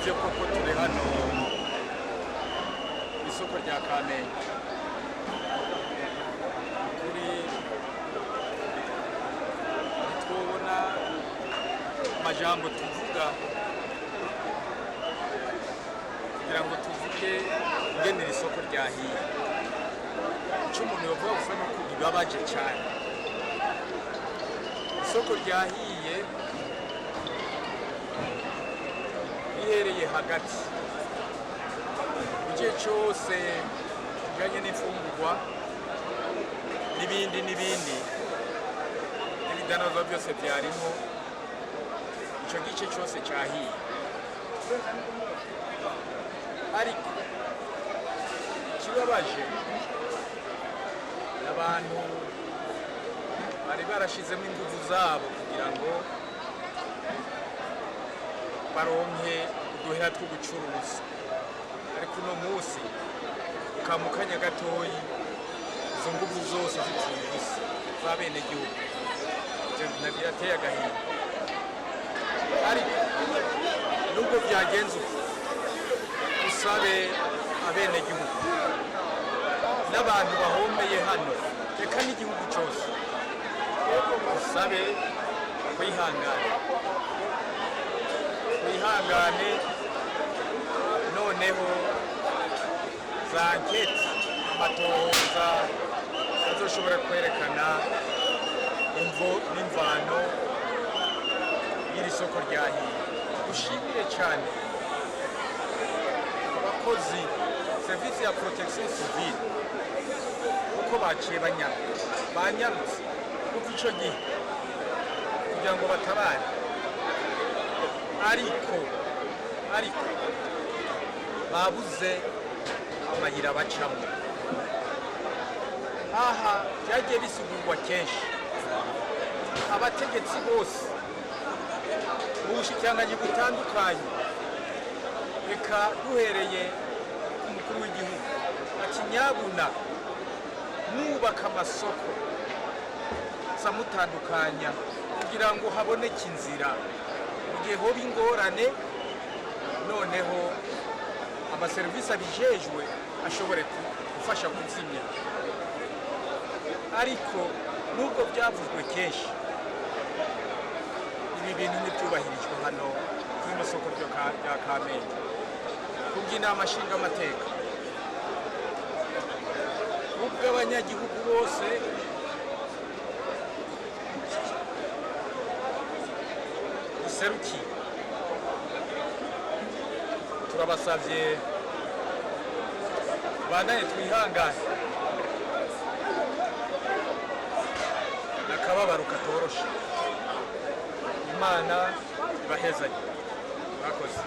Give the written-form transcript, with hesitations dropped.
Nibyo koko, turi hano ku isoko rya Kamenge. Kuri ntitwobona amajambo tuvuga kugira ngo tuvuge ingene iri soko ryahiye. Icyo umuntu yovuga gusa ni uko bibabaje cyane. Isoko ryahiye rihereye hagati mu gihe cyose kijyanye n'imfungurwa n'ibindi n'ibindi n'ibidandazwa byose byarimo. Icyo gice cyose cyahiye, ariko ikibabaje, abantu bari barashizemo ingufu zabo kugira ngo baronke uduhera two gucuruza, ariko uno munsi mu kanya gatoyi izo ngufu zose zipfuye ubusa z'abenegihugu. Ivyo birateye agahinda, ariko nubwo byagenze uko, usabe abenegihugu n'abantu bahombeye hano, reka n'igihugu cyose, usabe kwihangana, wihangane. Noneho za enquêtes, amatohoza azoshobora kwerekana imvo n'imvano y'iri soko ryahiye. Dushimire cyane abakozi serivisi ya protection civile kuko baciye banyaruka, banyarutse kuva ico gihe kugira ngo batabare, ariko babuze amayira bacamo. Aha byagiye bisigurwa kenshi, abategetsi bose mu bushikiranganji butandukanye, reka duhereye ku mukuru w'igihugu, ati: "Nyabuna mwubaka amasoko zamutandukanya kugira ngo haboneke inzira mu gihe hoba ingorane, noneho amaserivisi abijejwe ashobore gufasha kuzimya." Ariko nubwo byavuzwe kenshi, ibi bintu ntibyubahirijwe hano kuri ino soko rya Kamenge. Kubw'inama nshingamateka, kubw'abanyagihugu bose duserukiye, turabasabye bandanye twihangane akababaro katoroshe. Imana ibahezanye, murakoze.